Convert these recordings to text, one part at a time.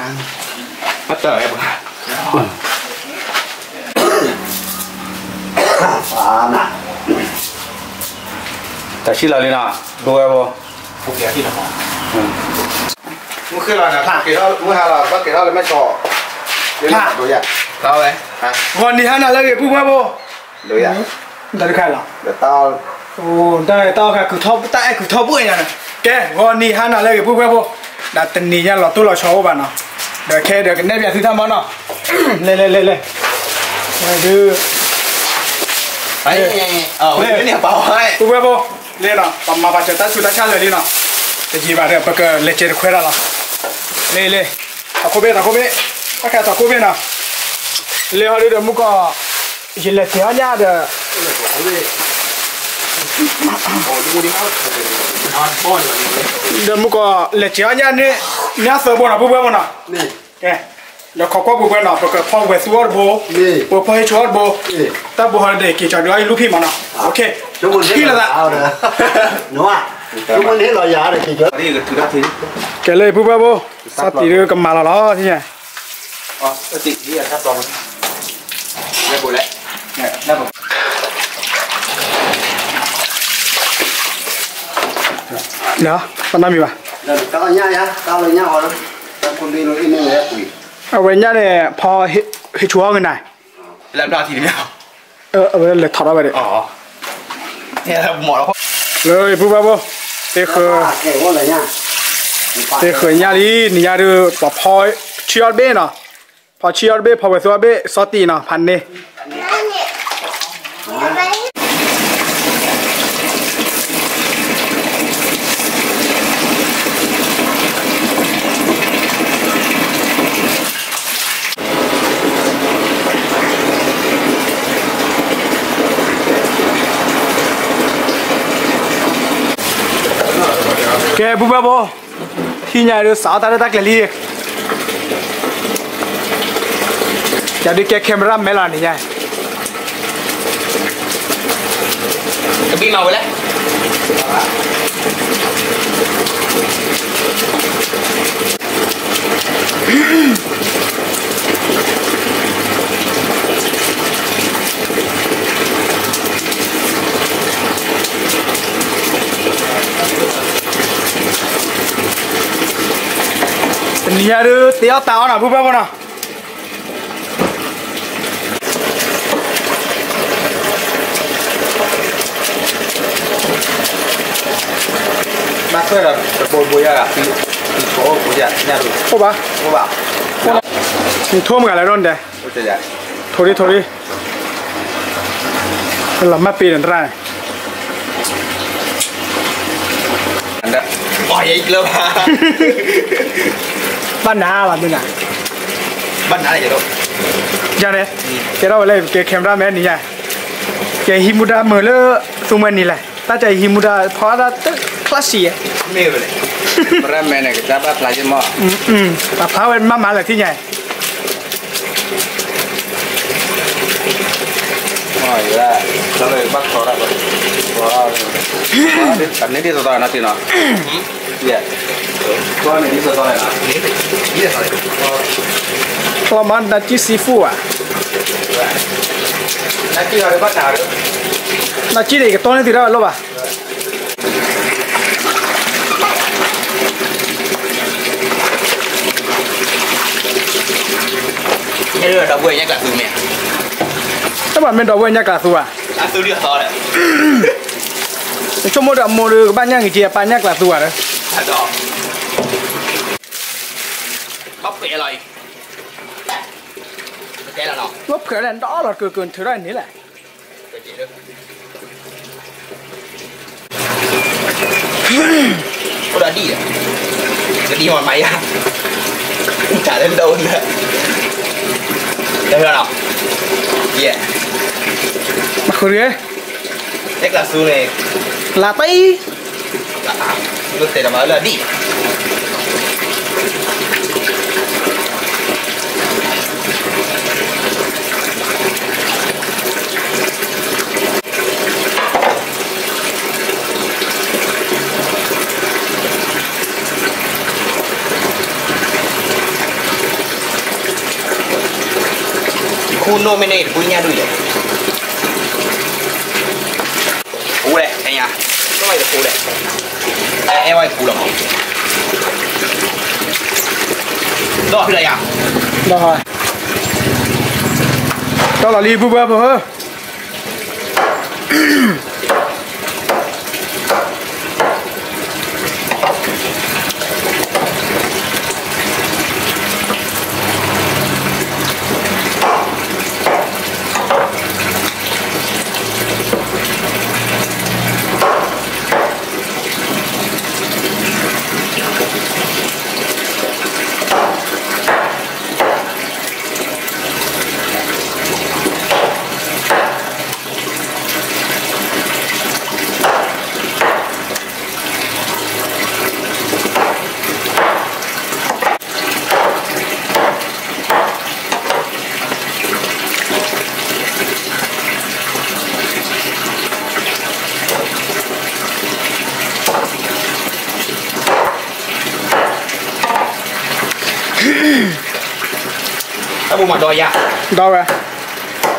အတၢ်အဲၣ်ပှၤ တၢ်ဆံလီၤလံနီၤ ဒိဝဲဖိ မုၢ်ဃ့လီၤနၤ မုၢ်ဟါလီၤ ဘၣ်က့ၤထီၣ်လၢမဲၢ်ဆီး ဒိယၤ ဂီၤနံၤဟါနၤလၢအဂ့ၤ ပုၢ်ဝဲၢ်ဖိ ဒိယၤ တၢ်တခါလီၤ တၢ်အဲၣ်ကုၢ်ထီၣ်ပှဲၤညါန့ၣ် ကဲ ဂီၤနံၤဟါနၤလၢအဂ့ၤ ပုၢ်ဝဲၢ်ဖိ ဒီးတနံၤညါလီၤတိၢ်လီၤဆီအိၣ်ဘၣ်နီၤ ဒီးခဲဒီးကနဲၣ်ပၠးသုတၢ်မီနီၤ လဲၤလဲၤလဲၤလဲၤ ဒုး ပုၢ်ဝဲၢ်ဖိ လၢနီၤ ပမၤပာ်စၢၤတၢ်ဆူးတၢ်ဆါလၢာ်လံနီၤ တယံာ်ဘၣ်ဒီး ပကလဲၤစဲးတခွဲးတၢ်လီၤ လ့လ့ ထီၣ်ခိၣ်ဘ့ၣ် ထီၣ်ခိၣ်ဘ့ၣ် ဘၣ်ဃးထီၣ်ခိၣ်ဘ့ၣ်နီၤ လ့ဟီဒုဒီးမူကီၢ် ယလဲၤစဲးအီၣ်ညၣ်ဒီး ဒီးမူကီၢ် လဲၤစဲးအီၣ်ညၣ်န့ၣ် ညၣ်သၢဘိနီၤ ပုၢ်ဝဲၢ်ဖိနီၤ ကဲ ဒီးခိးကွၢ်ပှဲၤပှဲၤနီၤ ပကဖီဝဲသူအီၣ်တဘိ ပကဖီဟ့ၣ်ဆူအီၣ်တဘိ တၢ်ဘိဟီဒုဒီးက့ၤကၠီဒုးအီၣ်ယလူၢ်ဖံးမးနီၤ ခံလၢသး ကဲလၢပုၢ်ဝဲၢ်ဖိ စီၤတံၢ်ဒုကမၤလီၤလီၤ ပနီၢ်မံၤဘၣ် အဝဲညၣ်န့ၣ် ဖီဟ့ၣ်ဆူအီၣ်ဂ့ၤနၤ အဝဲလဲၤထီၣ်ထီၣ်ဝဲဒၣ် လၢပုၢ်ဝဲၢ်ဖိ သ့ဃၢၤ သ့ဃၢၤညၣ်လံ နံၤညါဒုး ပှၤဖီဆံးအီၣ်တဘ့ၣ်နီၤ ဖီဆံးအီၣ်တဘ့ၣ် ဖီဝဲသူအီၣ်တဘ့ၣ် စီၤတံၢ်နီၤ ဖးန့ၢ် ကဲ ပုၢ်ဝဲၢ်ဖိ ဟံၣ်ညါဒုး စးအီၣ်တၢ်လၢတၢ်ကျဲၤလံ ယဒုးကဲ camera man လီၤန့ၣ်ညါ ကဘံၣ်မၤဝဲလဲၣ် တနံၤညါဒုး တ့အီၣ်တၢ်အီၣ်နီၤ ပုၢ်ဝဲၢ်ဖိနီၤ ဘၣ်ထွဲဒီးတဘိတဘိယါ, အိၣ်ဘၣ်, နထိၣ်မဂၤလဲၣ်ဒ်န့ၣ်, ထိၣ်ဒံး ထိၣ်ဒံး, လီၤမၢ်ပ့ၤန့ၣ်တရၣ်န့ၣ်, ဘၣ်နၤဘၣ်မ့ၢ်နၤ, ဘၣ်နၤ, ယၤန့ၣ်, ကဲထီၣ်ဝဲလၢကဲ camera man န့ၣ်ညါ, ကဲဟံးမူဒါမုာ်လၢသူမှဲနံၤလဲၣ်, တၢ်ကဲဟံးမူဒါဖီအါဒၣ်တ classy ဧါ, မ့ၢ်ဝဲလဲၣ်, camera man န့ၣ် ကစၢ်ဘၣ်ဖျါယမီၢ်, တၢ်ဖျါဝဲမးမးလၢာ်ထံၣ်ညါ လီၤမၢ်နကၠံၣ် seafood ဧါ, နကၠံၣ်န့ၣ် ယကတီၢ်န့ၢ်သုတၢ်ဝဲလိၣ်ဘၣ်. တဘၣ်မ့ၢ်ဒီပုၢ်ဝဲၢ်ညၣ်ကျးသူဧါ, ယဆိကမိၣ်ဒီးအမိၢ်ဒီးကဘၣ်ညၣ်ဂ့ၤက့ၤအပၢ်ညၣ်ကျးသူဧါဒီး, ဘၣ်ဖှဲးလီၤအံၤ, ဘၣ်ဖှဲးလီၤဒီးကက နထုးထီၣ်န့ၣ်လဲၣ် အိၣ်ဒီးဒံၣ်, ကဒံၣ်မၤမၤယါ, တၢ်လၢဒိၣ်လၢ, တၢ်လီၤ, ယဲ, မၤဃုာ်တဂ့ၤ, ညၣ်ကျးသူန့ၣ်, လၢတၢ်အံၤ, လၢတဲာ်လီၤမၤလၢအဒံၣ် တ ပူနိၣ်မ့ၢ်န့ၣ် တပူညါဒုးယဲၢ်, ပူလဲၣ် အဲၣ်ညါ, အဲၣ်ဝဲတပူလီၤ, ဒီးဖံးလီၤယၤ, ဒီး, ဒီးလီၤလံ ပုၢ်ဝဲၢ်ဖိဧၢ. တၢ်ဘိမးဒီးယၤ, ဒီ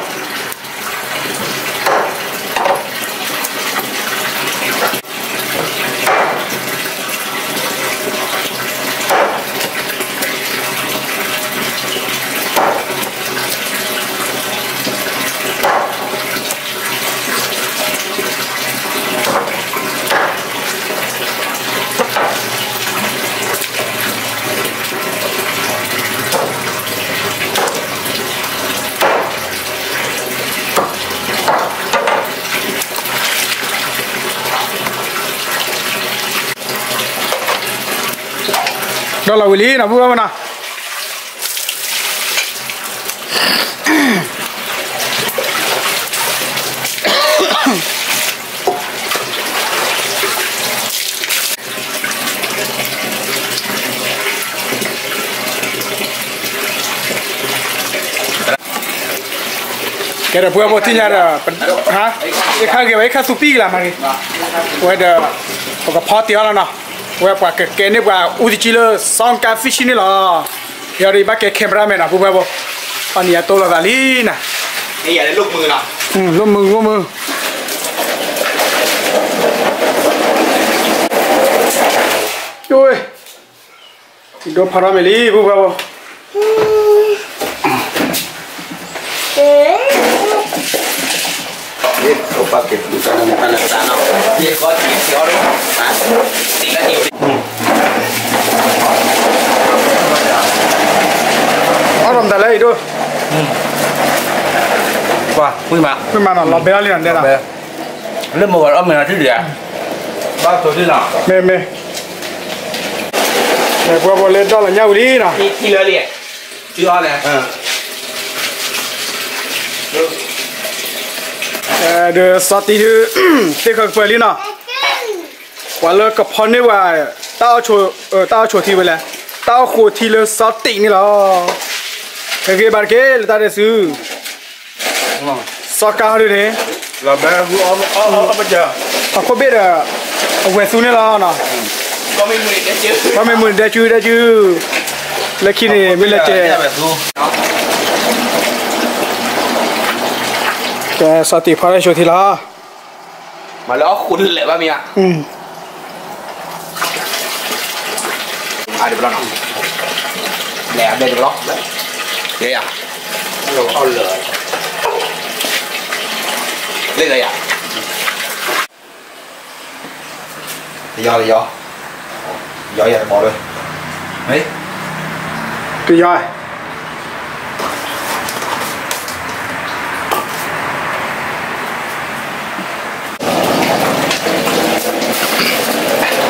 းဝဲ ဒီးလီၤဝံၤလံနီၤ ပုၢ်ဝဲၢ်မနီၤ. ကဲဒီး ပုၢ်ဝဲၢ်ဖိ ထံၣ်ညါဒီး ဟါ, ယခါဂ့ၤဘၣ် ယခါသူပံၢ်ကလါ မၤဂ့ၤ, ဝဲဒီး ပကဖီတ့ၢ်အီၤလီၤနီၤ, ဝဲပှၤကကဲန့ၢ်ပှၤအူသကံလၢ စီကါ fish န့ၣ်လီၤ. ယၤဒီး ယဘၣ်ကဲ cameraman နီၤ ပုၢ်ဝဲၢ်ဖိ, အီၤန့ၣ်ယတိၢ်လိာ်သးလံနီၤ, လိၣ်မုာ် လိၣ်မုာ် လိၣ်မုာ်. ဒိဖးထီၣ်မ့ၢ်လံ ပုၢ်ဝဲၢ်ဖိ, အီၣ်ဒီးမတၤလဲၣ်အံၤဒိ, ဝံၤမးနီၤ လီၤဘဲအီၤလံနီၤ ဒဲးနီၤ, လၢမုၢ်ဂီၤအီၣ်မ့ၤနီၤ ထံၣ်ဒံးဧါ, ဘၣ်သိးထံၣ်နီၤ, မ့ၢ်မ့ၢ်, ပုၢ်ဝဲၢ်ဖိ လၢဒီလီၤညါဝံၤလံနီၤ, ထံၣ်လၢလံ, ထံၣ်အီၤလဲၣ်, ဒီးစီၤတံၤဒုး သ့ၣ်ဃၢၤကပၢၤလံနီၤ, ပှၤလၢကဖီန့ၢ်ဝဲ တၢ်အီၣ်ဆိးထံဝဲလဲၣ်, တၢ်အီၣ်ဃိးထံလၢစီၤတံၤန့ၣ်လီၤ. ကဂ့ၤဘၣ်တက့ၢ် လၢတၢ်ဒဲးစု စီၤကါဒုးန့ၣ်, ထီၣ်ခိၣ်ဘ့ၣ်ဒီး အဝဲၢ်သူန့ၣ်လီၤနီၤ, ပှၤမ့ၢ်မုာ်န့ၣ်ဒဲကၠူဒဲကၠူ, လၢခံန့ၣ် မ့ၢ်လၢကဲ, ကဲ စီၤတံၤဖီတၢ်ဆိးထံလီၤ. မၤလၢအီၣ်ဃိးလဲၣ်ဘၣ်မ့ၢ်ဧါ, အါဒံးဘျီနီၤ, လဲၣ်အဘဲဒံးဘျီ, လဲၣ်ယၤ, လဲၣ်လၢယၤ, တယီတယီ, ယီယၤတဘီလၢ,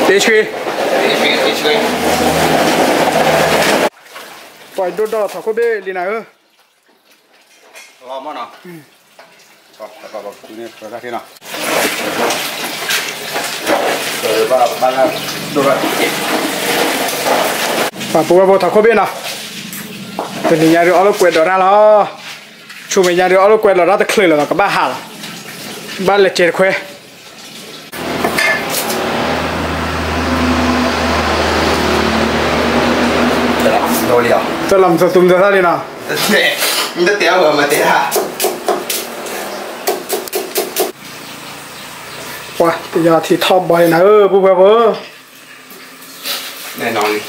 တယီ တ့ဆှံ, ပှၤဒိၣ်ဒီးထီၣ်ခိၣ်ဘ့ၣ်လံနၤဧၢ, လီၤမနီၤ, ပှၤပုၢ်ဝဲၢ်ဖိထီၣ်ခိၣ်ဘ့ၣ်နီၤ, တနံၤညါဒုးအီၣ်လိာ်ကွဲဒီးတၢ်လီၤ, ဆိမဲာ်ညါဒုးအီၣ်လိာ်ကွဲလီၤတၢ်တချုးလီၤ ကဘၣ်ဟးလီၤ, ဘၣ်လဲၤကဲတခွဲ တလီၤမုာ်သူၣ်မုာ်သးလံနီၤ, နတတဲအီၤဘၣ်မၤတဲဒၣ်. ပှၤ ပယီၤထံထီၣ်ဘီလံနၤဧၢ ပုၢ်ဝဲၢ်ဖိ. နီၢ်လံ, နီၢ်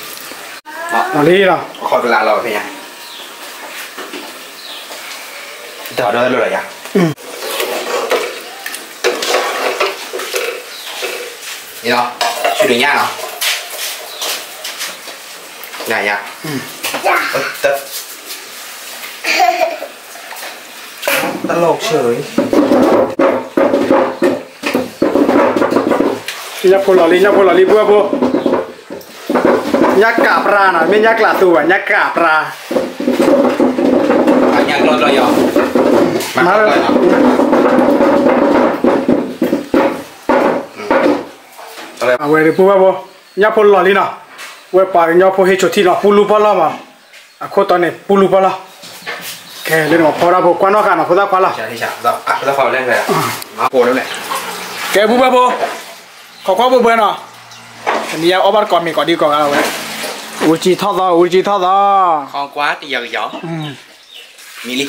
လံလီၤ. ခီကလါလီၤဖဲညါ, ဒီးဒီးလၢလီၤယၤ. န့ၣ်လီၤ, ဆူတညၣ်လီၤ. နယၤ, တ တၢ်လီၢ်ဆၢအံၤ, ညၣ်ဖိလီၤလံ ညၣ်ဖိလီၤလံ ပုၢ်ဝဲၢ်ဖိ, ညၣ်ကးပြါနီၤ မ့ၢ်ညၣ်ကျးသူဘၣ် ညၣ်ကးပြါ, ညၣ်ကျီကျီယီၤ, မၤလၢ အဝဲဒၣ်ပုၢ်ဝဲၢ်ဖိ, ညၣ်ဖိလီၤလံနီၤ, ဝဲပှၤကညီဖိဟ့ၣ်ဆိထံနီၤ ပူလူပီၢ်လီၢ်မး, အခိၣ်တီန့ၣ် ပူလူပီၢ်လီၢ်, ကဲလၢနဖီဒၣ်ဖိကွၢ်နီၣ်ဃာ်နီၤ ဖိသၣ်ခွါလီၤ, ကဲပုၢ်ဝဲၢ်ဖိ, ခိးကွၢ်ဘှဲဘှဲနီၤ, တနံၤညါအီၣ်ဘၣ်တကိးမ့ၤကိးဒံကိးဂၤဝဲ, အူကၠံထီၣ်သီ အူကၠံထီၣ်သီ, မံလံ,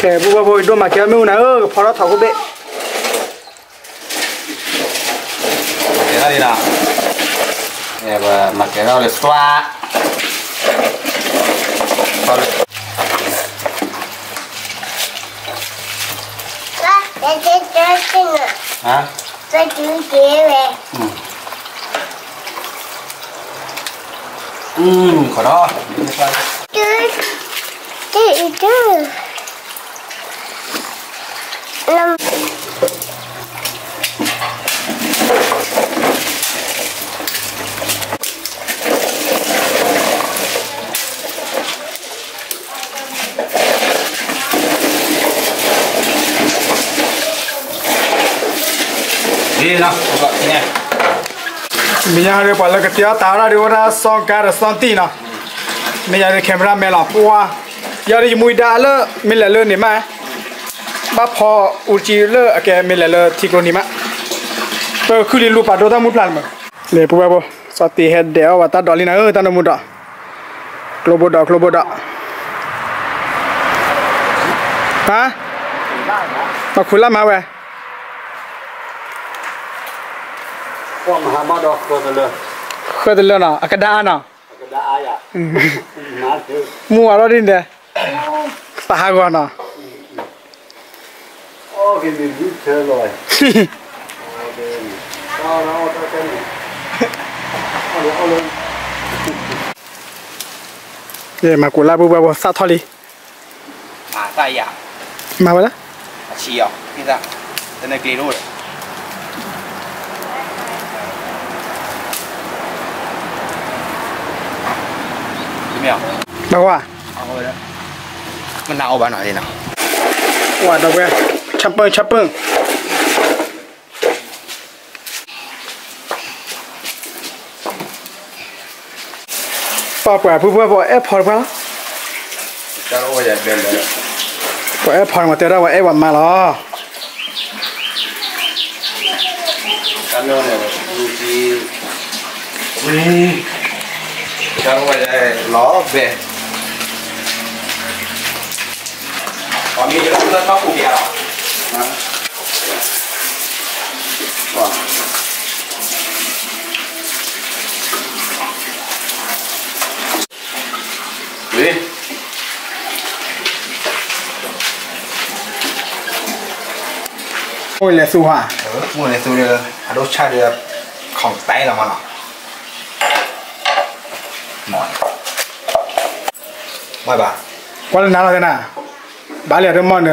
ကဲပုၢ်ဝဲၢ်ဖိ ဒိၣ်မးကဲမ့ၣ်အူနၤဧၢ ကဖီထီၣ်ထီၣ်ခိၣ်ဘ့ၣ် ကဲထီၣ်လံနီၤ, မၤကဲထီၣ်လၢသွါ, ခီၣ်ထီၣ် မ့ၢ်ညါဒီးပှၤလၢကတဲအီၣ်တၢ်ဝဲဒၣ်ဒီး အိၣ်ဒၣ်စီကါဒီးစီတံၢ်နီၤ, မ့ၢ်ညါဒီး camera man လီၤ ပှၤ, ယၤဒီးယမူဒါလၢ မ့ၢ်လဲၤလၢန့ၣ်မး, ဘၣ်ဖီအူကၠံလၢအကဲမ့ၢ်လဲၤလၢထံကျိနံၤမး, ပခုၣ်လံလူၤပာ်ဒိတၢ်မူဖျါလၢမး, လဲၤပုၢ်ဝဲၢ်ဖိ, စီတံၢ်ဟဲဒဲးအီၣ်ဝဲတၢ်ဒိးလံနၤဧၢ တၢ်နမူဒီး, ကျိဘိဒီး ကျိဘိဒီး, ဟါ, မၤခူၣ်လၢမၤဝဲ ဃၢတလၢနီၤ အကဒါအါနီၤ, မူအီၤလီၤဒ်န့ၣ်, ပဟးဂီၤနီၤ, မၤကူးလၢပုၢ်ဝဲၢ်ဖိသၣ်ထီၣ်လံ, မၤသၣ်ယၤ, မၤဝဲလၢ, အဆံးအီၤ, တနကျ့ၤတအိၣ်ဒီး မ့ၢ်, ဘၣ်ဝါ, မနၤအီၣ်ဘၣ်နီၤ, ဝါဒီးဝဲ, ဆၢပၢၢ် ဆၢပၢၢ် ပှၤပှၤပုၢ်ဝဲၢ်ဖိ အဲၣ်ဖီတပှၢ်လီၤ, ပှၤအဲၣ်ဖီမၤတဲဒၣ်ဝဲအဲၣ်ဝဲမါလီၤ, ဝဲ, လီၤဘဲ, မိၢ်လဲၤသူဧါ, မိၢ်လဲၤသူဒီး အဒိၣ်ဆၣ်ဒီး ခေါင်တိုင်းလီၤမးနီၤ, မ့ၢ်ဘၣ်, ကွၢ်လၢနၤလီၤသဲနၤ, ဘၣ်လံအဒိၣ်မီၢ်နၢၤ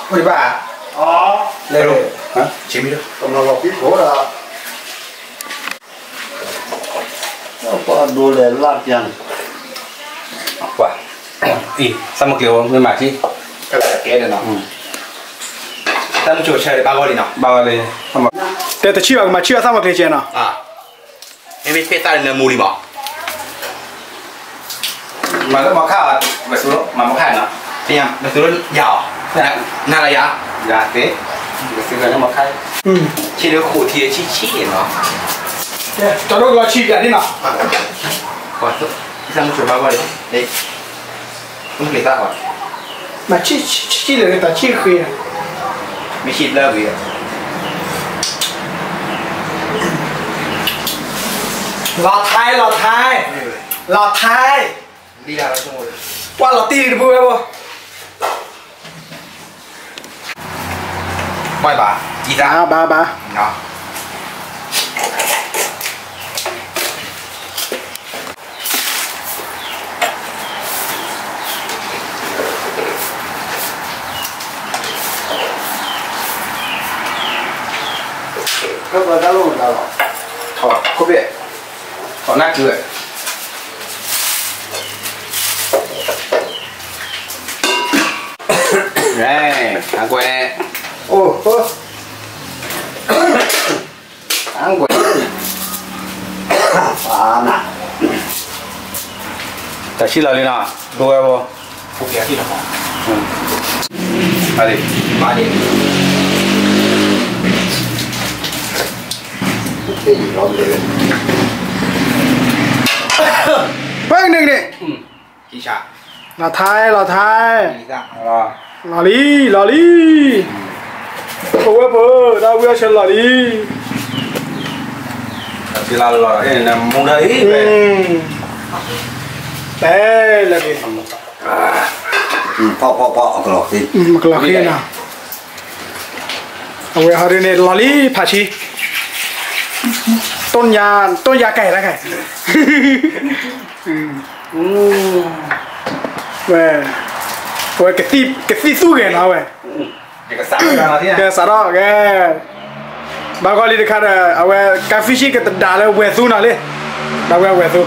အိၣ်ဒံးဘၣ်, လဲၤ, ဆ့မံၤဒီး, ကမၤလီၤဖံးဖိဒီး, ပှၤဒိးလဲၤလၢပျၢၤန့ၣ်, ပှၤ, အံၤ သၣ်မုၢ်ကျ့ၤမ့ၢ်မၤထံ, ကဲဒီးနီၤ, တၢ်မုၢ်ကၠိဆၢဒီးဘၣ်ဂီၢ်လံနီၤ, ဘၣ်ဂီၢ်လံ, တဲတဆံဘၣ်ကမၤဆံဘၣ်သၣ်မုၢ်ကျ့ၤကဲနီၤ, မ့မ့ၢ်ဖဲသၣ်ဒီးနၢမူလံမး မၤလၢမီခါ, မၤမီခါနီၤ, ပသူလၢယၤအီၤ, နၤလၢယၤ, ယၤသ့, ပသူလၢမီခါ, ဆံးလၢခိၣ်ထံဆံးဆံးနီၤ, ကၠီဒိၣ်ကလီဆံးပၠးဒ်နီၤ, သးမုၢ်ဆိဘၣ်ဂီၢ်လံ, မ့ၢ်ဆံးဆံးလၢတၢ်ဆံးဃ့, မ့ၢ်ဆံးဘျၢဝံၤ, လီၤထဲ လီၤထဲ လီၤထဲ, ကွၢ်လီၤတံၢ်လံတပူၤဝဲဖိ ဘၣ်ဘၣ်, ဘၣ်ဘၣ်, ထီၣ်ခိၣ်ဘ့ၣ်, ထီၣ်နၢ်ကုၤဝဲ, အကွဲးန့ၣ်, အကွဲး, တၢ်ဆံးလီၤလံနီၤ, ဒိဝဲဖိ, ပၢ်ကန့ၣ်ကန့ၣ်, လီၤထဲ လီၤထဲ, လီၤလံ လီၤလံ, ပဝဲဖိ တၢ်ဝံအီၣ်ဆၢလီၤလံ, လီၤလံ, တဲလၢၤ, ကလီၤဃံနီၤ, အဝဲဟီဒုန့ၣ် လီၤလံ ဖးဆံ, တိၢ်ညါ တိၢ်ညါကဲတၢ်ကဲ ဝဲ, အဝဲကသံၣ်သူၣ်ဂဲၤနီၤဝဲ, ကစးထီၣ်ကဲ, ဘၣ်ဂီၢ်လံတခါဒီး အဝဲ ကါဖံၣ်ဆံၣ် ကတဒၣ်လၢဝဲၢ်သူနီၤလံ, ဒီးဝဲဝဲၢ်သူ,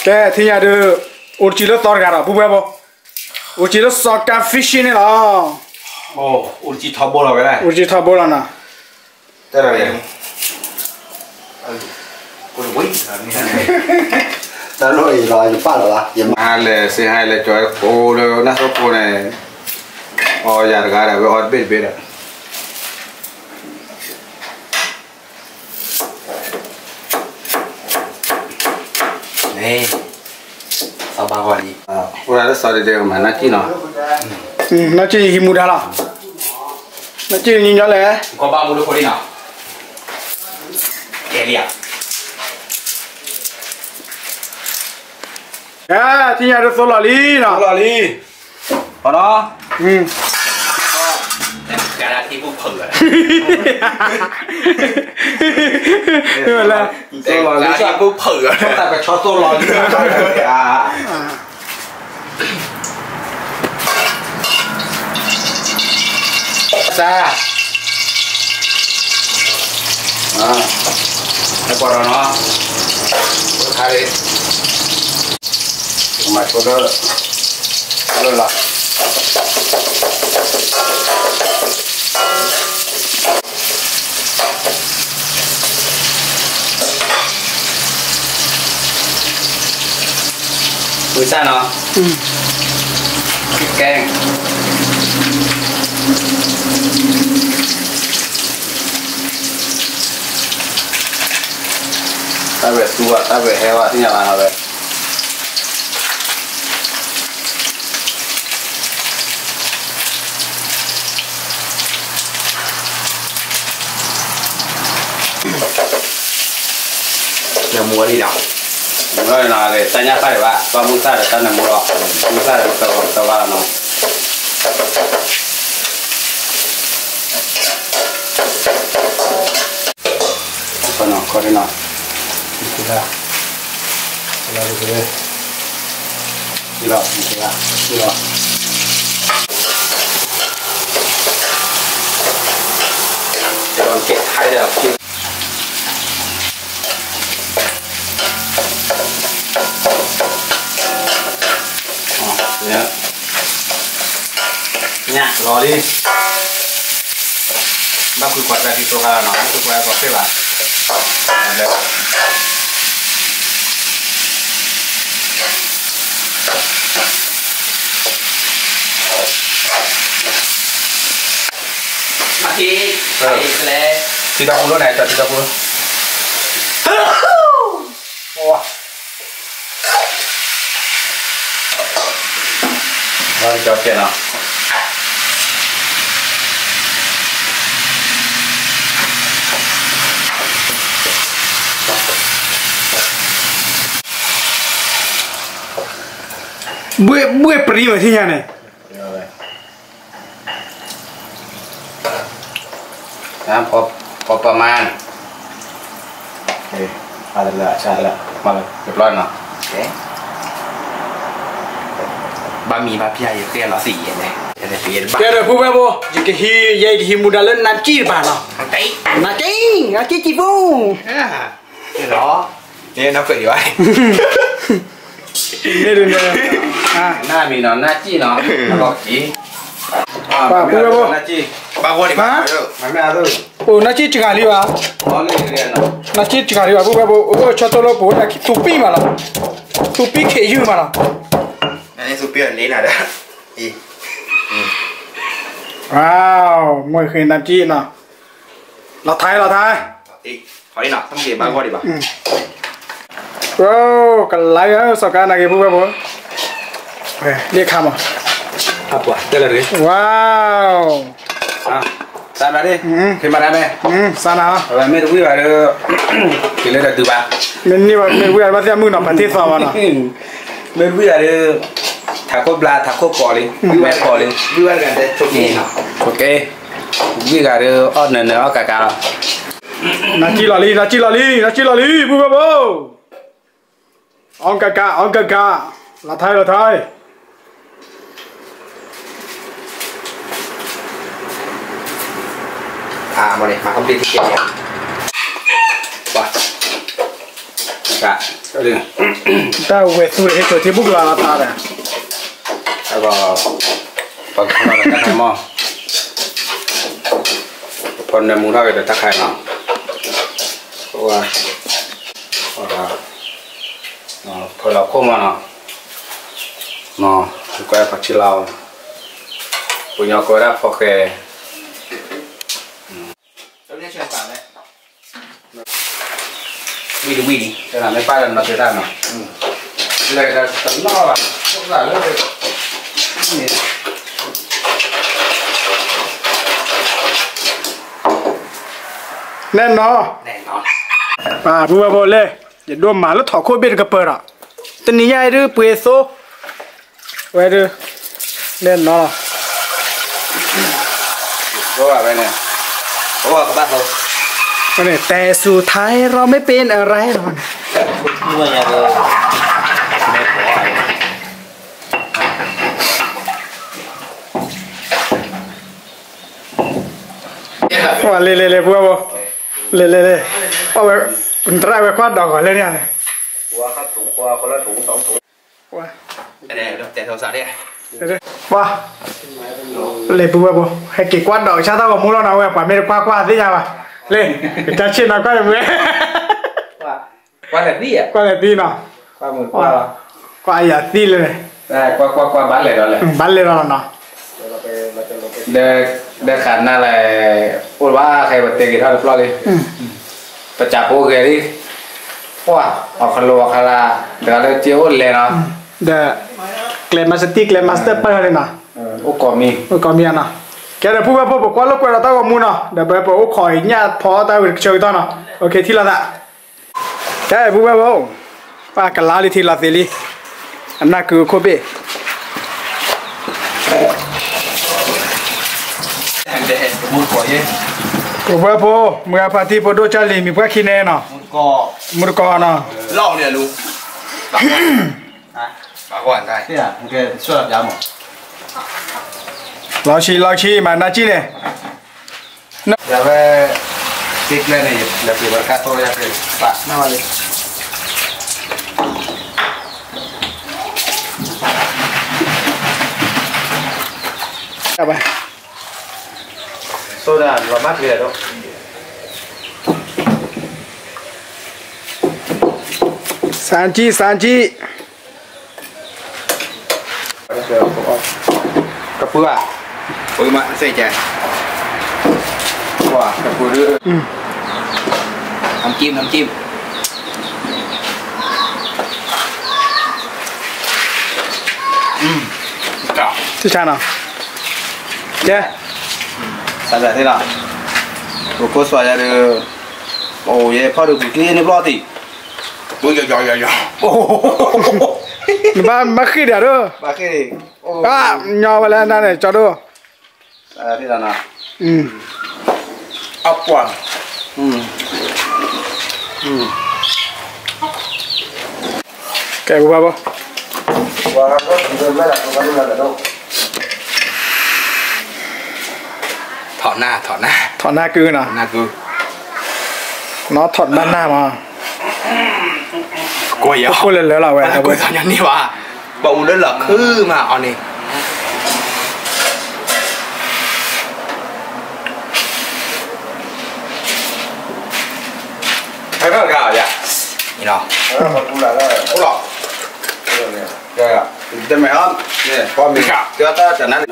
ကဲ ထံၣ်ညါဒုး အိၣ်တကံလၢသီတဂၤဒီး ပူၤပှဲၤဘိ, အိၣ်တကံလၢစီၤ ကါဖံၣ်ဆံၣ် န့ၣ်လီၤ, အိၣ်တကံထီဘိလီၤဝဲ, အိၣ်တကံထီဘိလီၤနီၤ, တၢ်လီၤအံၤလီၤ ယပၢ်လီၤဘၣ်, ယမါလဲၤစ့ဟါ လဲၤကၠီၤကိးလၢနၢ်စိကိန့ၣ်, အီယၤတဂၤဒီး ဝဲအီတဘ့ၣ်တဘ့ၣ်ဒီး သီဘၣ်ဂီၢ်လံ, အိၣ်ဒၣ်လၢစီၤဒဲဒဲကမၤနၢ်ကံၣ်နီၤ, နၢ်ကံၣ်ဟံးမူဒါလီၤ, နၢ်ကံၣ်ညီညီလဲၣ်, ကဘၣ်မူတခိၣ်လံနီၤ, ကဲလံဧါ, ထံၣ်ညါဒုးသိလီၤလံ, သိလီၤလံ, အနီၤ, ကဲဒၣ်ထံပူၤဖုးလီၤ, သိလီၤလံ, တၢ်ကဆီသိလီၤလံ, စၢ်, ဟဲပှၤဒီးနီၤ, ခါလံ, မၤဆိလၢ, လၢလီၤ ဝံစၢ်နီၤ, ကဲ, တၢ်ဝဲသူဝဲ တၢ်ဝဲဟဲဝဲ သ့ၣ်ညါဘၣ်နီၤဝဲ နမူဝဲလံနီၤ, မူလီၤနီၤ တၢ်ညၣ်ဖးဒံးဘၣ် ပှၢ်မူစၢ်ဒီးတၢ်နမူလီၤ, မူစၢ်ဒီးတဝီတဝါလီၤနီၤ, ခီနီၤ ခီဒ်နီၤ, လီၤ, လီၤ, လီၤ. ညၣ်လီၤလံ, ဘၣ်ကွံာ်ကွၢ်တၢ်ခံသိခါလီၤနီၤ, ဘၣ်ကွံာ်ကွၢ်ကွၢ်ဖျ့ဘၣ်, လၢ လၢ ထံ, ထံတၢ်ပူၤလီၤန့ၣ် တၢ်ထံတၢ်ပူၤလီၤ. ဝါကၠီကဲနီၤ. ဘှ့ၣ်ဘှ့ၣ်ပရံမၤသ့ၣ်ညါန့ၣ် พอประมาณ เอ๊ะ อะไรละ ใช่ละ มาเลย เรียบร้อยเนาะ โอเค บะหมี่มาเพียอยู่เครียดเหรอ สี่เย็นเลย เดี๋ยวเดี๋ยวเดี๋ยว ကဲဒီး ပုၢ်ဝဲၢ်ဖိ ယကဟံး ယဲယကဟံးမူဒါလၢနါကံၣ်တပၤနီၤ နါကံၣ် နါကံၣ် နါကံၣ်ကံၢ်ပူၤ นี่เหรอ นี่น้ำเกลืออยู่ไอ้ မ့ၢ်ဒ်န့ၣ် နါမံၤနီၤ နါကံၣ်နီၤ အလီၢ်ကံၣ် ပှၤပုၢ်ဝဲၢ်ဖိ နါကံၣ် ဘၣ်ဂီၢ်ဒံးဘၣ် မ့ၢ်အသိး အိၣ် နါကံၣ်စှၤလံဘၣ် နါကံၣ်စှၤလံဘၣ် ပုၢ်ဝဲၢ်ဖိ အိၣ် ဆီတိၢ်လၢပဝဲဒၣ်သူပံၣ်မးလီၤ သူပံၣ်ခ့ယုၢ်မးလီၤ နါကံၣ်သူပံၣ်အလ့နၤဒီး အံၤ ဝါ မွဲၢ်ဃ့နါကံၣ်နီၤ လီၤထါ လီၤထါ အံၤ ဘၣ်ဂီၢ်ဒံးဘၣ် ကလါစီၤကါနာ်က့ၤပုၢ်ဝဲၢ်ဖိ လ့ခါမး အပှၤတဲလၢတဂ့ၤ ဝါ စးနၤဒ် ဖံးမၤတၢ်မဲ စးနၤ မ့ၢ်တဝံၣ်ဘၣ်ဒီး က့ၤလၢတၢ်ဒုးဘၣ် မ့ၢ်န့ၢ်ဘၣ်မ့ၢ်ဝံၣ်ဘၣ်ဘၣ်သ့ၣ်အမုၢ်နီၤ ပှၤထံၣ်သီဘၣ်နီၤ မ့ၢ်တဝံၣ်ဘၣ်ဒီး ထးခိၣ်ဘျါ ထးခိၣ်ကိးလံ ဝံၣ်ဝဲကိးလံ ဝံၣ်ဝဲတဂၤတဲ ဆိက့ ဆိက့ ဝံၣ်ဂၤဒီး အီၣ်နၢၤနၢၤအီၣ်ကးကးလီၤ နါကံၣ်လီၤလံ နါကံၣ်လီၤလံ နါကံၣ်လီၤလံ ပုၢ်ဝဲၢ်ဖိ အီၣ်ကးကး အီၣ်ကးကး လီၤထါ လီၤထါ အမ့ၢ်န့ၣ် မၤ update ထံကဲ ပှၤ က တၢ်ဝဲသူတဟ့ၣ်ကၠိထံဘူၣ်ကလီၤလီၤထါဒီး အဂီၢ် ပကဖီၣ်ဒီးတၢ်ခါမး ပဖီၣ်နၢမူထီၣ်က့ၤဒီးတၢ်ခါနီၤ ဝါ ဖီၣ်လီၤခိၣ်မးနီၤ ကွဲးဖီၣ်ထံလီၤ ပှၤကညီကိးဝဲဒၣ်ဖီၣ်ဃဲ ဝံၣ်တဝံၣ်လံ တၢ်မ့ၢ်ပၢ်လၢနီၤသ့တၢ်နီၤ လဲၤတနီၤဘၣ် နဲနီၤ ပပုၢ်ဝဲၢ်ဖိလဲၣ် ယဒိၣ်မးလၢထီၣ်ခိၣ်ဘ့ၣ်တကပၤဒီး တနံၤညါအံၤဒုးပှ့ၤသိ ဝဲဒုး လဲၣ်နီၤ ဝဲန့ၣ် တဲဆူထဲ เราไม่เป็นอะไรหรอก ဝဲလဲၣ်လဲၣ်လဲၣ် ပုၢ်ဝဲၢ်ဖိ လဲၣ်လဲၣ်လဲၣ် အဝဲ နတရၣ်ဝဲကွၢ်ဒီးဂီၤလၢန့ၣ်န့ၣ် ဝဲ လဲၤပုၢ်ဝဲၢ်ဖိ ဟဲက့ၤကွၢ်ဒီး ဆၢတၢ်ဂီၤမူလီၤနီၤ ဝဲပှၤမ့ၢ်တကွၢ်ကွၢ်သ့ၣ်ညါဘၣ် လၢ ကစၢ်ဆ့ၣ်နီၤကွၢ်လၢပုၢ်ဝဲၢ် ကွၢ်လဲၤသံနီၤ ကွၢ်အယၤသံလၢ ဘၣ်လဲၤဒီးလီၤနီၤ ဒီးဃာ်နၤလဲၣ် အိၣ်ဘၣ်ဃဲပတဲက့ၤထီၣ်တပျီလံ ပစးဖိဂဲၤလံ ပှၤ အီၣ်ခလိအီၣ်ခလး တဂၤလၢက့အိၣ်လဲၤနီၤ ဒီး ကျဲ master ကျဲ master ပၢၢ်လံနီၤ အိၣ်ကိးမံၤ အိၣ်ကိးမံၤနီၤ ကဲဒီးပုၢ်ဝဲၢ်ဖိ ပကွၢ်လိာ်ကွဲဒီးတၢ်ဂီၤမူနီၤ ဒီးပဝဲပအိၣ်ခိးအံၤညၣ်ဖီတၢ်ဝံၤတကဆၢကတီၢ်နီၤ OK ထံၣ်လိာ်သး ကဲပုၢ်ဝဲၢ်ဖိ ပကလါလံထံလီၤသ့လံ အနၢ်ကုာ်ခိၣ်ဘ့ၣ် ပုၢ်ဝဲၢ်ဖိ မုၢ်ဂၤဖါတံၢ်ဖိဒိၣ်ကၢ်လံၤ မံၤပှၢ်ခံန့ၣ်နီၤ မူတကီနီၤ လီၤဆံးလီၤဆံး မၤနါကံၣ်န့ၣ် ယဝဲ တ့ကျဲန့ၣ် လဲၤပှ့ၤဝဲတခါသိယါက့ၤ ပာ်နၢ်ဝဲလံ သိဒၣ်လီၤမၢ်ကျဲၤဒီး စၢ်ကံၣ် စၢ်ကံၣ် ကပှ့ၤဘၣ် ပှ့ၤမး စ့ၢ်ကီး ပှၤတပူၤဒု น้ำจิ้ม น้ำจิ้ม อืม ကဲ ကဲ စးဒၣ်သ့လီၤ ပကိးစွၤယၤဒီး အိၣ်ယဲဖီဒုးပူၤက့န့ၣ်ဘျီတံၢ် နဘၣ်မၤဃ့ၢ်ဒၣ်ဒိၣ် ဘၣ်ဃ့ၢ် ညီဝဲလၢနၤန့ၣ် ကၠီဒိၣ် အပှၤ ကဲ ပူၤဘၣ်ဘိ ထီၣ်နၢ် ထီၣ်နၢ် ထီၣ်နၢ်ကုနီၤ နီၢ်ထီၣ်ဘၣ်နၢ်မး ကိၢ်ယၤ ကိၢ်လၢလၢလီၤဝဲ ကိၢ်ထီၣ်ညါန့ၢ်ဘၣ် ဘၣ်အူလၢလီၤခုမးအီၤန့ၣ် ဟဲထီၣ်တဂၤအီၤယၤ အံၤနီၤ အိၣ်လီၤ တမ့ၢ်ဟီ ပှၤမ့ၢ်ကၢတၢ်တနါန့ၣ်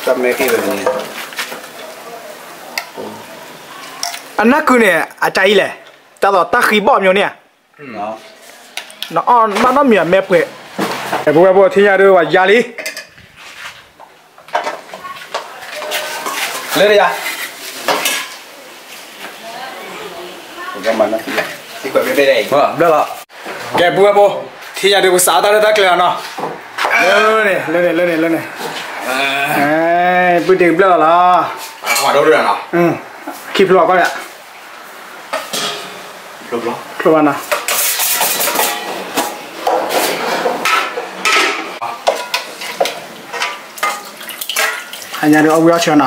တမ့ၢ်က့ၤဝဲန့ၣ် အနၢ်ကုန့ၣ် အတၢ်အံၤလဲၣ် တၢ်သိးတၢ်ဃံဘီၣ်မၠိန့ၣ်ဧါ နအီၣ်ဘၣ်နီတမံၤအမဲပှဲၤ ပဝဲပဝဲထံၣ်ညါဒုးဝဲယါလံ လၢယါ ဘျၢလီၤ ကဲ ပဝဲပဝဲ ထံၣ်ညါဒုးပစးတၢ်လၢတၢ်ကျဲၤလီၤနီၤ လၢန့ၣ် လၢန့ၣ် လၢန့ၣ် လၢန့ၣ် ပုၢ်တ့ၢ်ကဘျၢလီၤလီၤ ခံဖျိအီၤကီၢ်ဒီး ဖျိဘၣ်နီၤ ဟါညါဒုးအီၣ်ဝံၣ်အီၣ်ဆၢနီၤ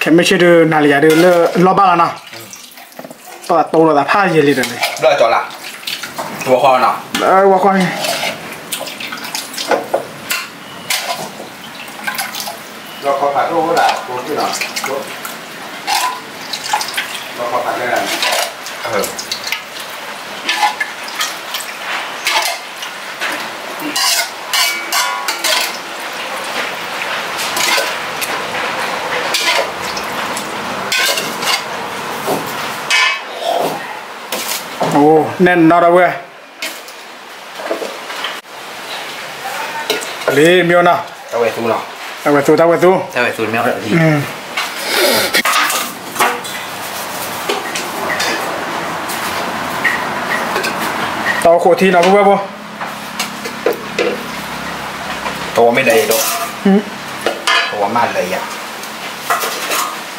ခဲမုၢ်ဆ့ၣ်ဒုးနၤလံယၤဒုးလၢလီၢ်ဘၣ်လီၤနီၤ ပှၤတိၢ်လိာ်သးဖးယံာ်လံဒီးန့ၣ် ဘျီၣ်ကၠီလၢ ဝီခွါနီၤ ဝီခွါန့ၣ် ဘျီၣ်ခွါဖးဒိၣ်ဒၣ် ကိးက့ၤနီၤ ဘျီၣ်ခွါဖးဒိၣ်ဒၣ် အိၣ် နဲၣ်နီၢ်ဒီပုၢ်ဝဲၢ် လံမ့ၢ်နီၤ တၢ်ဝဲသူနီၤ တၢ်ဝဲသူ တၢ်ဝဲသူ တၢ်ဝဲသူမ့ၢ် တၢ်အိၣ်ခိးထံနီၤ ပုၢ်ဝဲၢ်ဖိ တဝီမ့ၢ်လၢယၤဒီး တဝီမ့ၢ်လၢယၤ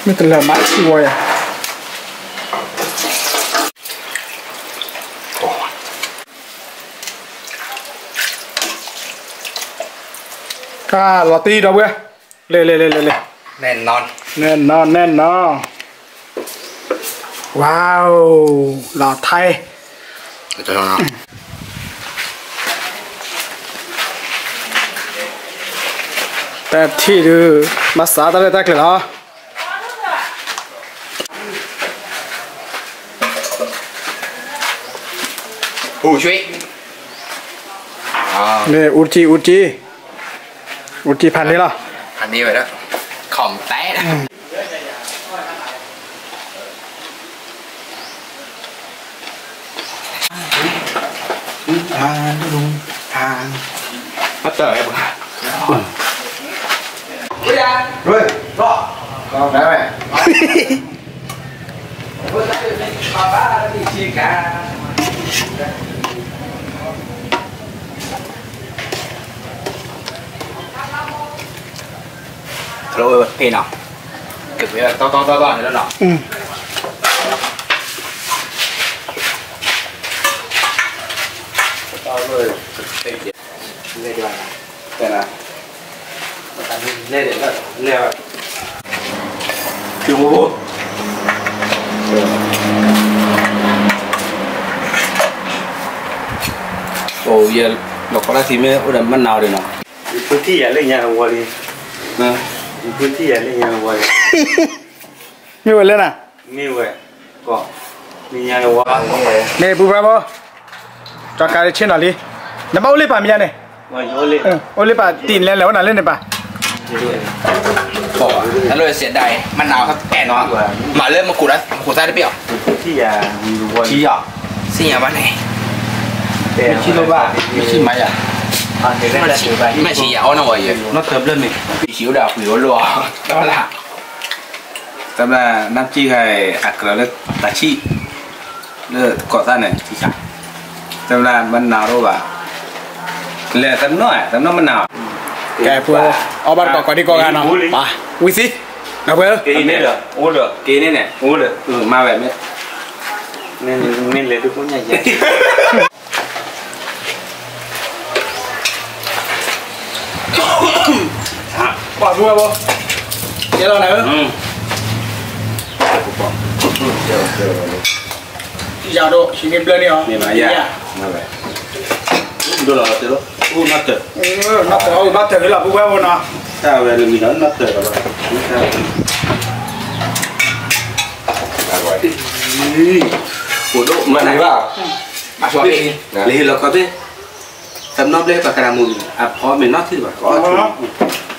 မ့ၢ်တလၢာ်မးထံဝီယၤ ကလီၤတံၢ်ဒီပုၢ်ဝဲၢ် လဲၤလဲၤလဲၤလဲၤလဲၤ နဲၣ်နီၢ် နဲၣ်နီၢ် နဲၣ်နီၢ် ဝါအိၣ် လီၤထဲ တၢ်ထံၣ်ဒုး ဘၣ်စးတၢ်လၢတၢ်ကျဲၤလီၤ အူဆွံ မ့ၢ်အူတကံ အူတကံ အူတကံဖးန့ၢ်လီၤ ဖးန့ၢ်ဝဲဒၣ် ခီၣ်တဲ ပတၢၢ် ဖဲနီၤ က့ၤဝဲတီတီတီတီန့ၣ်လီၤနီၤ လဲၤဒၣ် လဲၤဒၣ် လဲၤဒၣ် လဲၤ ကၠိဖိ အိၣ်ယဲ လီၤကီတၢ်ထံမ့ၢ်အိၣ်ဒီးမနုၤဒၣ်နီၤ ယဖိထံၣ်ယၤလၢညါဝီလံ ယဖိထံၣ်ယၤလၢညါဝီလံ မ့ၢ်ဝဲလဲၣ်နၤ မ့ၢ်ဝဲ ကီး မ့ၢ်ညါဝီ မ့ၢ်ပူၤဖဲဘိ ကၠီကါတဆ့ၣ်နီၤလံ နဘၣ်အိၣ်လၢပၢ်မ့ၢ်ညါန့ၣ် အိၣ်လၢပၢ်တံၢ်လဲၤလဲၤအိၣ်နၤလၢန့ၣ်ပၢ် ကီး တၢ်လၢစဲးဒၣ်အံၤ မနၤအဲၣ်နီၤ, မၤလၢမကိးဒၣ် မကိးသးတဘ့ၣ်အီၤ, ထံၣ်ယၤ, ထံၣ်ယၤဘၣ်န့ၣ်, မ့ၢ်ဆံးလိဘၣ်, မ့ၢ်ဆံးမၤယၤ, မ့ၢ်ဆံးယၤအီၣ်နီၢ်ဝဲယဲ, နီၢ်တၢၤဘျၢၣ်န့ၣ်, ဆံးအိၣ်ဒီးအပှ့ၤအိၣ်လီၤ, တဘျီ, တဘျီနၢ်ပစံၣ်ခါအံၤ အကြၢးလၢတၢ်ဆံၣ် လၢကိးသးန့ၣ်, တဘျီမနၤတအိၣ်ဘၣ်, လဲၤတနီၣ်, တနီၣ်မနၤ, ကဲဖိ, အီၣ်ဘၣ်တကိးကိးဒံကိးဂၤနီၤ, ဝံၤသံ, နၢ်ပှဲၤ, က့ၤန့ၣ်ဒီး, အိၣ်ဒီး, က့ၤန့ၣ်န့ၣ်, အိၣ်ဒီး, မၤဝဲမ့ၢ်, မ့ၢ်လဲၤဒုးကိညါယဲ ပှၤဘိဝဲဘိ, ကဲလီၤနၤဧၢ, ယၤဒိး ဟံးန့ၢ်ဘျၢန့ၢ်အီၤ, မ့ၢ်ဘၣ်ယၤ, ဒိလီၤ, နီၢ်တၢၤ, နီၢ်တၢၤ, နီၢ်တၢၤလီၤ ဘိဝဲဘိနီၤ, တၢ်ဝဲလၢမံၤဒီးနီၢ်တၢၤလီၤဘၣ်, အိၣ်ဒိၣ်မးနၤဘၣ်, လၢဟ့ၣ်လီၤခီသ့ၣ် တနီၣ်ဘျဲၣ်ပှၤကရၢမူမံၤ အဖီမ့ၢ်နီၢ်ထံၣ်ဘၣ်,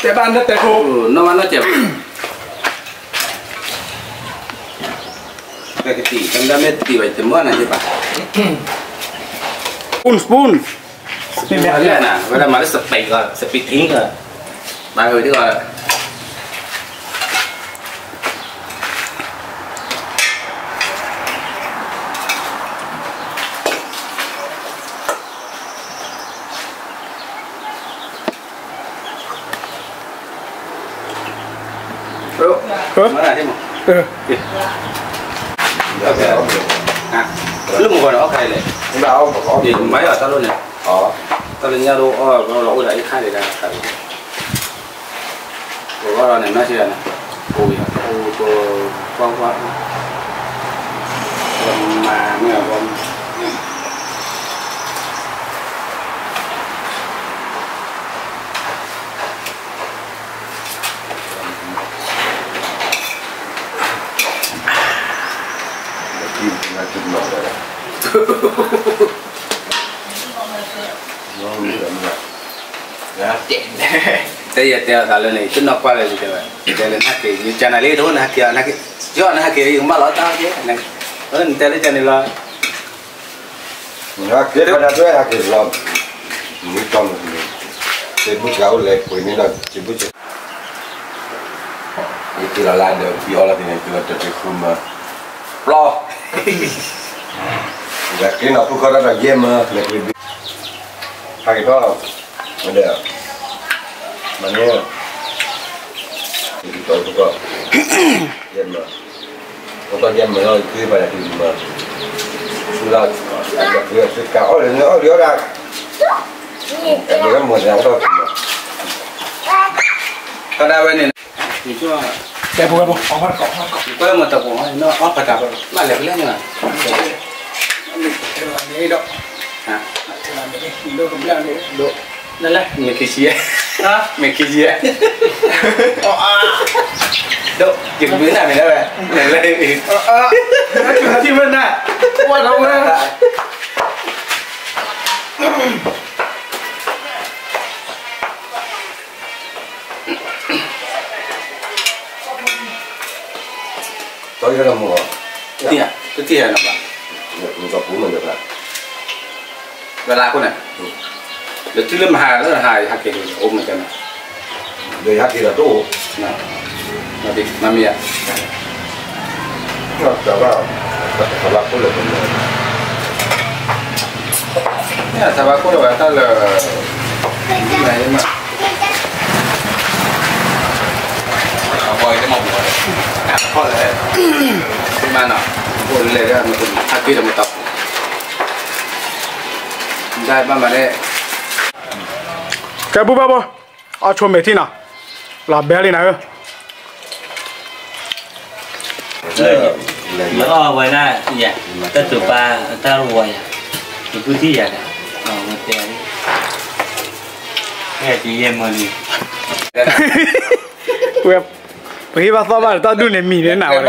တဲဘၣ်နတဲဖိ, နီၢ်မးနီၢ်ကဲးဘၣ်, ပကတံၢ် တမ့ၢ်မ့ၢ်တံၢ်ဘၣ် တမ့ၢ်နၤယဘၣ်, spoon spoon, မ့ၢ်မ့ၢ်လၢနၤ ဝဲဒၣ်မၤလၢ spaghetti ကီး, spaghetti ကီး လၢမုၢ်ဂီၤန့ၣ် အီၣ်ခါအံၤလဲၣ်, မၤအီၣ်တၢ်လိၣ်န့ၣ်, တၢ်လၢညါဒိၣ်အီၣ်လီၤအိၣ်ဒီးအံၤခါဒံးဒၣ်, ပဝဲလီၤန့ၣ်နီၢ်ဆံးန့ၣ်, အိၣ်ဝဲ, အိၣ်တိၤ, ကွၢ်ကွၢ်, မၤမ့ၢ်အဘီ တဲယတဲအသးလၢန့ၣ် တနီၣ်ကွၢ်လၢၤတဲဝဲ, တဲလၢနဟဲက့ၤ ယကနၤလံ တအိၣ်နဟဲက့ၤ, ယနဟဲက့ၤ ယကမၣ်လီၤတၢ်က့ၤ, နတဲလၢကန့ၣ်လီၤ, ဟဲက့ၤဖဲဒၣ်တွဲဟဲက့ၤလီၤ, မ့ၢ်တီမ့ၢ်န့ၣ်, စ့ဘုၣ်စှၤအိၣ်လဲၤပှ့ၤန့ၣ်ဒီး စ့ဘုၣ်စှၤ ယက့ၤလီၤလၢဒီး ပံၤအီလီၤသ့ၣ်န့ၣ် က့ၤလီၤတၢ်တ့ၢ်ဃုမၤ, ပျီ, က့ၤနီၢ်ဖိခီတၢ်ဒီးယဲၢ်မၤ လဲၤပှ့ၤဘ့ၣ်, ဟဲက့ၤထီၣ်, ဒီး, မၤန့ၢ်, က့ၤက့ၤတီၤဖိခီ, ယဲၢ်မၤ, ဖိခီယဲၢ်မၤလီၤ က့ၤပှၤတၢ်တ့ၢ်မၤ, ဆူလီၤ, က့ၤဆူကၤအီၣ်လၢနအီၣ်လံအီၣ်ဒၣ်, မၤန့ၢ်, တဒၣ်ဝဲန့ၣ်, တဲပဝဲပှၤ, ကွဲမတကိး, အီၣ်ဖးတၢ်ပၢၢ် မ့ၢ်လဲၤပလဲၣ်န့ၣ်, မ့ၢ်ဒီး, မ့ၢ်ခံဆံ, မ့ၢ်ခံဆံ, ဒိၣ်, ယကမ့ၢ်နၤမ့ၢ်ဒၣ်ဝဲ, မ့ၢ်လဲၣ်, မ့ၢ်ဝဲနၤ, ဝဲဒီးဝဲ တီယဲၢ်လၢမုၢ်ဂီၤ, တထံၣ်ဟဲနီၤဘၣ်, မုၢ်ဂီၤပူၤမ့ၢ်ဒီး, ဝဲလၢအဃိန့ၣ်, ဒီးထံၣ်လၢမဟါလၢဟါ ယဟဲက့ၤအိၣ်မ့ၢ်ကဲနီၤ, ဒီးယဟဲက့ၤဒီးတအိၣ်, မ့ၢ်ဧါ, တၢ်ဘၣ်, တၢ်ဘၣ်ခိၣ်လၢပမၤ, တၢ်ဘၣ်ခိၣ်လၢဝဲတၢ်လၢ အဘီအံၤတမ့ၢ်ပှၤ, အဖီၣ်လၢ, မၤနီၤ, အိၣ်လဲၤလၢ, ဟးက့ၤဒီးမတၤ, ဒၣ်ဘၣ်မၤလဲၣ်, ကဲပူၤဘၣ်ဘိ, အီၣ်ဆိမဲာ်ထံနီၤ, လီၤဘဲလံနၤဧၢ လၢယအီၣ်ဝဲဒၣ်ယၤ, တၢ်တိာ်ပာ်တၢ်တဝီယၤ, ယဖုထံၣ်ယၤဒီး, အဝဲတဲ, ဟဲက့ၤယဲၢ်မၢလံ, ဝဲ, ပဟ့ၣ်ဘၣ်သီၣ်ဘၣ်ဒီးတၢ်ဒူၣ်န့ၣ်မံၤန့ၣ်နၤဝဲ,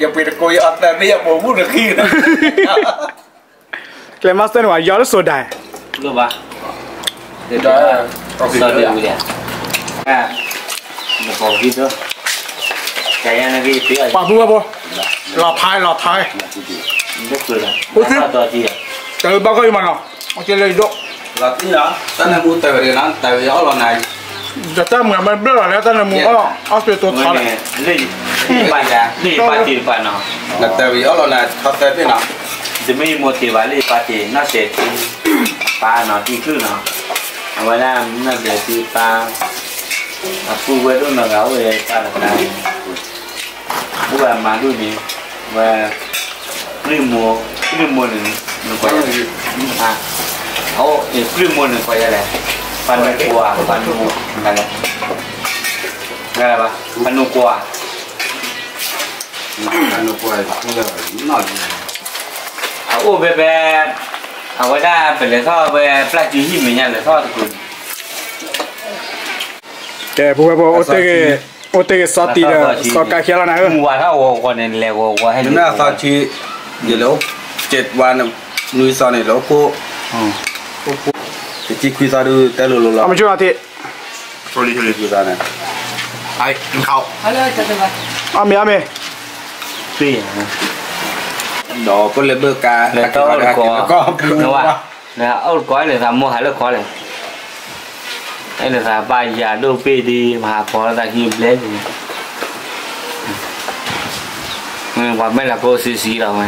ယပှ့ၤတကိးယအီၣ်သၢဘ့ၣ်ယပှ့ၤမူတဃံ, ကျဲမါစတၢၢ်န့ၣ်ဝဲ ယီၤလၢစိဒၢ, လိၣ်ဘၣ်, စီဒၢဝံၤဒီး, ပှၤဖုဝဲဖိ, လီၤဖးလီၤဖး, အိၣ်သ့, တၢ်ဘၣ်ကီၢ်အံၤမးနီၤ, အိၣ်ကဲလၢယဒိၣ်, လီၤတံၢ်နီၤ, တၢ်နၢမူတၢ်ဝဲန့ၣ်နီၤ, တၢ်ဝဲအီၣ်လီၤနၤ, တၢ်မုာ်မ့ၢ်ဘျၢၣ်လီၤလၢတၢ်နၢမူအီၣ်လီၤ အီၣ်စပ့းတိၤထီလီၤ, လၢယပာ်တ့ၢ်တပာ်နီၤ, နတၢ်ဝဲအီၣ်လီၤနၤထီသၢဘ့ၣ်နီၤ, တမ့ၢ်ယမိၢ်တ့ၢ်ဘၣ်လၢယပာ်တ့ၢ်နီၢ်စဲးထံ, ပာ်နီၤတံၢ်ချုၣ်နီၤ, အဝဲဒၣ်နီၢ်စဲးထံပာ် အပုၢ်ဝဲၢ်ဒိၣ်နီၢ်ဂၤအိၣ်ဝဲပာ်လီၤတၢ်န့ၣ်, အိၣ်ဝဲအမါဒိၣ်န့ၣ်, ဝဲ, ပျုၢ်မိၢ်, ပျုၢ်မိၢ်န့ၣ်, နကွၢ်, အအိၣ်, ပျုၢ်မိၢ်န့ၣ်ကွၢ်ယၤလဲၣ်, ပှၤနူကွၢ်, ပှၤနူ, ပှၤနူကွၢ်, အအိၣ်ဖဲဖဲ, အဝဲဒၣ်ပလဲၤထီၣ်ဝဲပျၢ်စုဟံၣ်မဲာ်ညါလဲၤထီၣ်တကူၣ်န့ၣ် ကဲ ပူဝဲဖိ, အိၣ်တ့ၢ်ဂ့ၤစီတံၤဒီး စီၤကါခံလီၤနၤဧၢ, မုၢ်ဝါထီၣ်ဂီၤဂီၤန့ၣ် လဲၤဂီၤဂီၤဟဲန့ၣ် မ့ၢ်အသီထံ, ယလဲၤအိၣ်, ကဲဝါ, နွံစီၤန့ၣ် လဲၤအိၣ်ခိၣ်, တဆံခွံသီဒုးတဲလိၤလိၤလီၤ, အမ့ၢ်, အမ့ၢ်, ဒီးပလဲၤဘၢၣ်ကါ, လဲၤတၢ်အိၣ်တကီး, အိၣ်တကီးလဲၤသးမိၢ်ဟးလၢကီးလဲၣ်, အဲၣ်ဒိးသးပၢ်ယၤဒိၣ်ပ့ၢ်ဒ် မၤဟးဖီလၢသးခံဘျဲၣ်န့ၣ်, ပှၤမဲာ်လၤကအိၣ်စံးစံးလီၤဝဲ,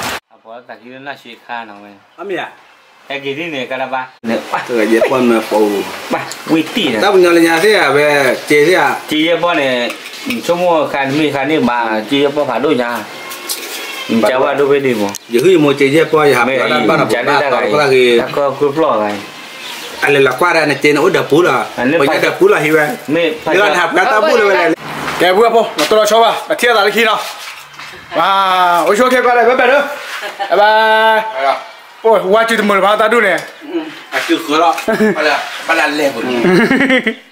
ဟးဖီလၢသးခံလၢနီၢ်ဆံးခါနီၤဝဲ, ဟဲက့ၤဒ်န့ၣ်ကါတဘၣ်, ဝံၤတံၢ်န့ၣ်, တၢ်ပညီလၢညါသ့ၣ်ဧါ, ဝဲ, က့သ့ၣ်ဧါ, က့ယဲၢ်ပီၢ်န့ၣ်, ဆိကမိၣ်ခါတမ့ၢ်ခါန့ၣ်ဘၣ်, က့ယဲၢ်ပီၢ်ဖးဒိၣ်ညါ, ကါဝဲဒိၣ်ဖဲဒ်မး, ယဟုယမိၢ်က့ယဲၢ်ပီၢ် ယဟးဖျိးတၢ်ဘၣ်နီၤ, တၢ်ခီဖျိဖျီၣ်ဂၤ, အလဲၤလီၤကွၢ်ဒၣ်နက့န့ၣ် အိၣ်ဒီးပူၤလီၤ, ပှၤညါဒီးပူၤလီၤဟံးဝဲ, မ့ၢ်လီၤနဟးဖျိးတၢ်ဘူၣ်လၢၤဝဲလဲၣ်, ကဲပူဖိ နတိၢ်လီၤဆီဘၣ် ပထံၣ်အသးလၢခံနီၤ, အိၣ်ဆိၣ်ခဲကွၢ်ဒီး ဘဲဘဲၣ်ဒၢ, ဘဲဘဲၣ်, အိၣ်ဝါစုတမုာ်တဖၣ်တၢ်ဒူၣ်န့ၣ်, ဘၣ်လၢလဲၣ်ပူၤန့ၣ်